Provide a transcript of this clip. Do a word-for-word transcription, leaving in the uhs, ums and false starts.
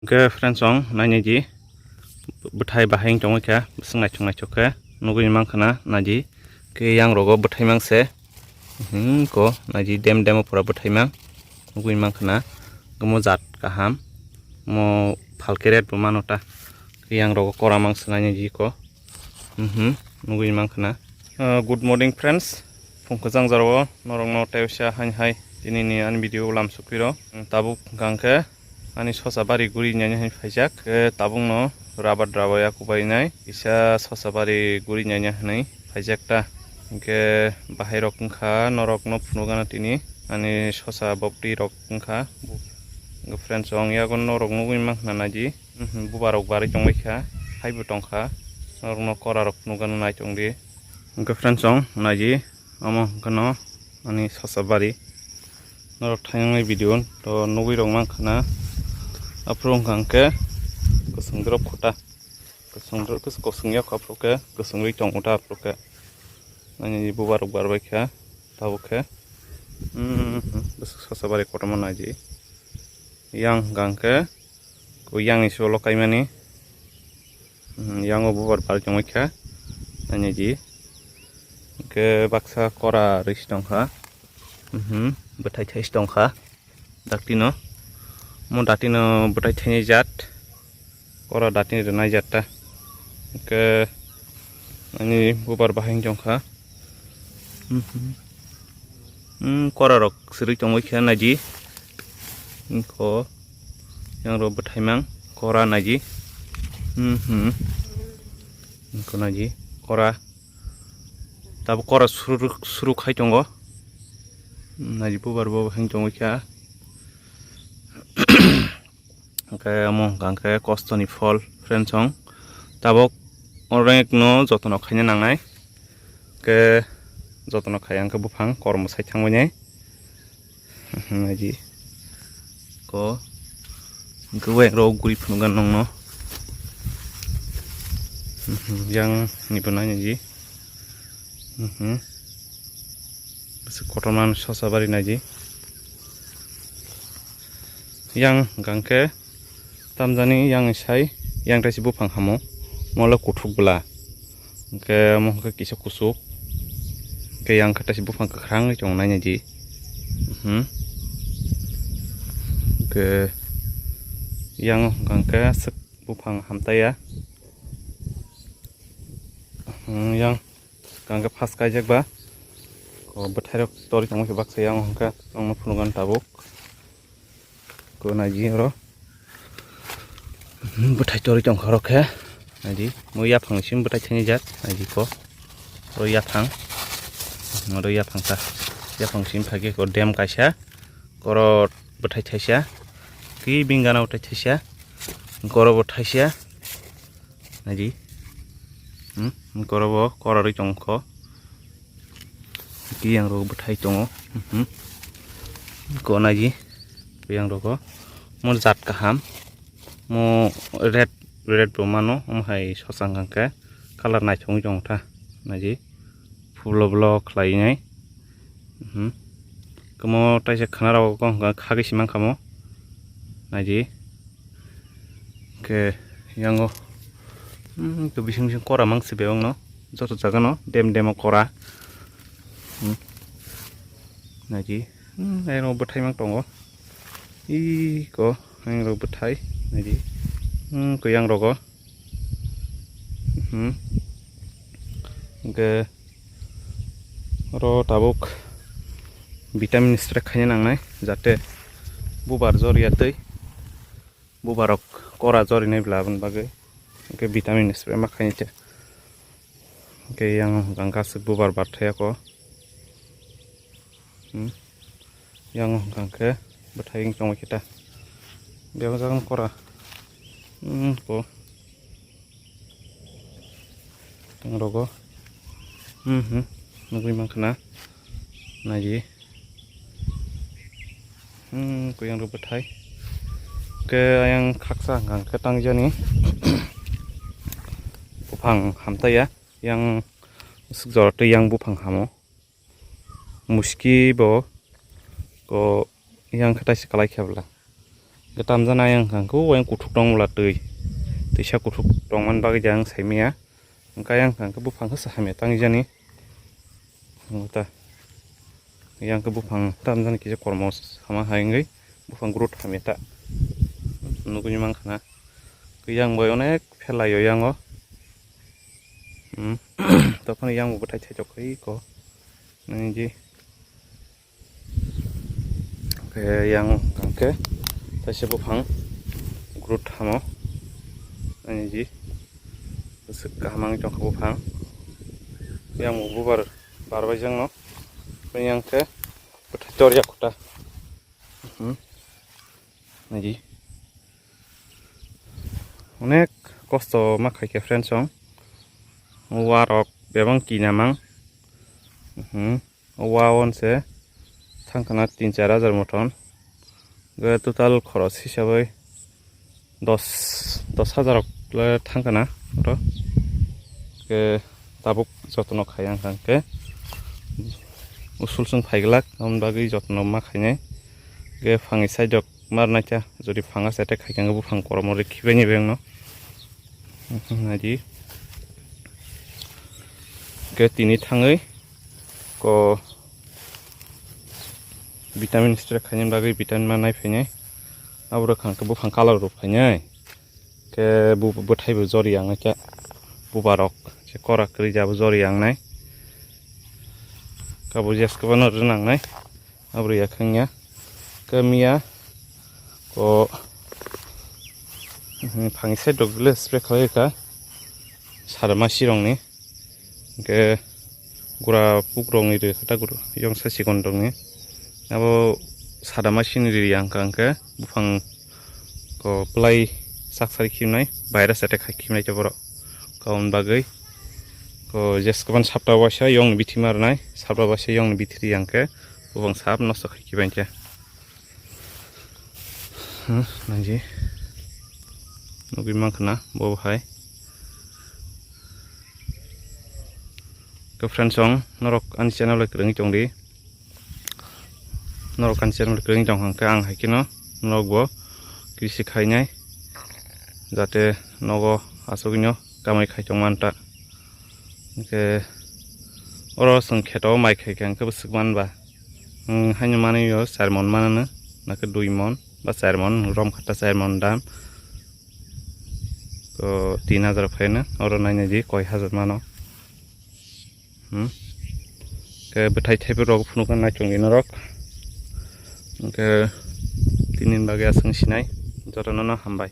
Khe friends, ong nainai di, bwthai bahai wng tongwi kha, bwswk naithok naithok khe nugwi mankha na, naidi. Khe yang rogo bwthai mang se, hmm, ko naidi, dem dem o pura bwthai mang nugwi mankha na, omo jat kaham, omo phalke ret bo mano ta. Khe yang rogo kora mang se nainai di ko, hmm, nugwi mankha na. Ah, good morning friends, phung kwchang jora o norok no tei uaisa haini hai tini ni ani video lam sukphi rw. Tabuk hwnkha khe ani sosa bari guri nai nai hinwi phaijak. Khe tabukno rabar rabar ya kubai nai kisa sosa bari guri nai nai hinwi phaijak ta. Hinkhe bahai rok wngkha norok no phunuk gana tini ani sosa bopti rok wngkha. Hinkhe friends, ong yago norok nugwi mankha naidi. Mhm, bubar rok barwi tongbai kha, haibo tongkha. Norok no kora rok phunuk gana nai tongdi. Hinkhe friends, ong naidi. Omo hwnkhe no ani sosa bari. Norok thainani video to nugwi rok mankha na. Aphuru wngkha hwnkhe kwswng drop khuta. Kwswng drop, kwswng yok aphuru khe kwswng rwi tongo ta aphuru khe. Ani bubar rok barbai kha tabuk khe. Hmm, bwswk sosa bari kotorma naidi. Yang hwnkha hwnkhe ko yang ni solo kaimani. Hmm, yang o bubar bari tongwi kha. Ani di. Hwnkhe baksa kora rwi si tongkha. Mhm, bwthai thai si tongkha. Dakti no. Mo dati no bwthai thaini jat. Kora dati ni rwnai jat ta. Hwnkhe ani bubar bahai tongkha. Mhm. Hmm, kora rok sirwi tongwi khe naidi. Ko yang rok bwthai mang kora naidi. Hmm, hmm. Ko naidi kora. Tabuk kora suruk, suruk hai tongo. Hmm, naidi bubar bo hang tongwi kha. Hwnkhe omo hwnkha hwnkhe kosto ni phol, friends, ong. Tabuk orek no jotono khaina nangnai. Hwnkhe jotono khaiya hwnkhe buphang kormo sai thangbainai. Naidi. Ko. Hwnkhe weng rok guri phunukgana nongno. Yang ni bo nainai di. Bwswk kotorma sosa bari naidi. Yang hwnkha hwnkhe tamjani yang sai yang taisi buphang hamo, mole kuthuk bwla. Hwnkhe omo hwnkhe kisa kuchuk. Hwnkhe yang khe taisi buphang kwkhwrang wngwi tongo nainai di. Mhm. Hwnkhe yang hwnkha hwnkhe aswk buphang hamtaiya. Hmm, yang hwnkha hwnkhe first kaijak ba. Ko bwthai rok torwi tongma khe baksa yang hwnkha nongno phunukgana tabuk. Ko naidi oro. Hmm, bwthai torwi tongkha oro khe. Naidi, mo yaphang sim bwthai thani jat. Naidi ko. Oro yaphang. Oro yaphang ta. Yaphang sim phage ko dem kaisa. Koro bwthai thaisa. Ki bingana bwthai thaisa. Koro bo thaisa. Naidi. Hmm, koro bo kora rwi tongkho. Kiyang rok bwthai tongo. Mhm. Ko naidi. Kiyang rok mo jat kaham. Mo red, red bo mano. Omo hai sosa hwnkha hwnkhe colour naithok wngwi tongo ta. Naidi. Phulo blo khlai nai. Mhm. Komo taisa khana rok hwnkha khagwi si mankha mo. Naidi. Khe yango, hmm, to bising bising kora mang se bebak no. Joto jaga no dem dem o kora. Hmm. Naidi. Hmm, ayang rok bwthai mang tongo. Iko, ayang rok bwthai. Naidi. Hmm, ko yang rogo. Hmm. Hwnkhe oro tabuk vitamin spray khaina nangnai, jate bubar jor ya twi, bubar rok kora jor rinai bla aboni bagwi. Hwnkhe vitamin spray ma khainai se. Hwnkhe yang hwnkha hwnkhe aswk bubar barthai ako. Hmm. Yang hwnkha hwnkhe bwthai wng tongwi khe ta. Bebak jagani kora. Hmm, ko. Tang rogo. Hmm, hmm. Nugwi mankha na. Naidi. Hmm, ko yang rok bwthai. Ke ayang khaksa hwnkha hwnkhe tangjani. Buphang hamtaiya. Yang swk jora twi yang buphang hamo. Muski bo ko yang khe taisa kalai khe bwla. Tamjana yang kang ko wayang kuthuk tong bwla twi. Twisa kuthuk tongmani bagwi jang saimaya. Hwnkhe yang kang khe buphang khe hamya tang jani. Hwnkhe ta. Yang khe buphang tamjani kisa kormo sama hai wngwi buphang growth hamya ta. Nugwi mankha na. Yang bai onek phelaio yango. Hmm. Tokoni yang bo bwthai thaitok khai ko. Nini ji. Khe yang kang khe taisa buphang growth hamo. Ani ji bwswk kaham wngwi tongkha buphang. Yang bubar barbai jangno. Yang khe bwthai tor ya khuta. Hmm. Ani ji. Onek kosto ma khaikhe friends, chwng. Warok bebang kinamang. Hmm. O wa on se thangkhana tin char hajar mothon. Ge total khoros hisabai dos, dos hajar rok le thangkhana oro. Ge tabuk jotono khai ang khe usul sung phaiglak, aboni bagwi jotono ma khainai. Ge phangni side rok mar naikha, jodi phanga sete khai khe buphang kormo rikhibaini bengno. Naidi. Khe tini thangwi ko vitamin spray khaina bagwi vitamin ma nai phainai. Abo rwkha khe buphang colour rw phainai. Khe bu bwthai bo jori yang khe bubarok se kora kwrwi jabo jori yang nai. Kabo jes kwbano rwnang nai. Abro yakhang ya. Kamiya ko phangni side rok le spray khlai kha. Sadama sirongni. Hwnkhe gura pukrokni rw kha ta gura yongsa sikonrokni. Abo sadama sini rw yang kha hwnkhe buphang ko plai saksari khimnai virus attack khai khimnai khe borok. Kaun bagwi ko jeskwbani sapta waisa yongni bithi ma rwnai, sapta waisa yongni bithi rw yang khe. Bubang sap nosto khai kibain khe. Hmm, nangji. Nugwi mankha na, bo hai. Khe friends, chwng norok ani channel bai kwrwngwi tongdi. Norok ani channel bai kwrwngwi tong kha, ang hai kheno norok bo krisi khainai. Jate nogo asugwino kamai khai tong manta. Hwnkhe oro chwng kheto mai khai khe hwnkhe bwswk man ba. Wng haino manwi o char mon mano, nakhe dui mon ba char mon, rom kha ta char mon dam. Ko tin hajar phaino oro naina di koi hajar mano. Hmm. Khe bwthai thaibrok phunukna naichongdi norok. Hwnkhe tini bagwi aswk sinai, jotono no hambai.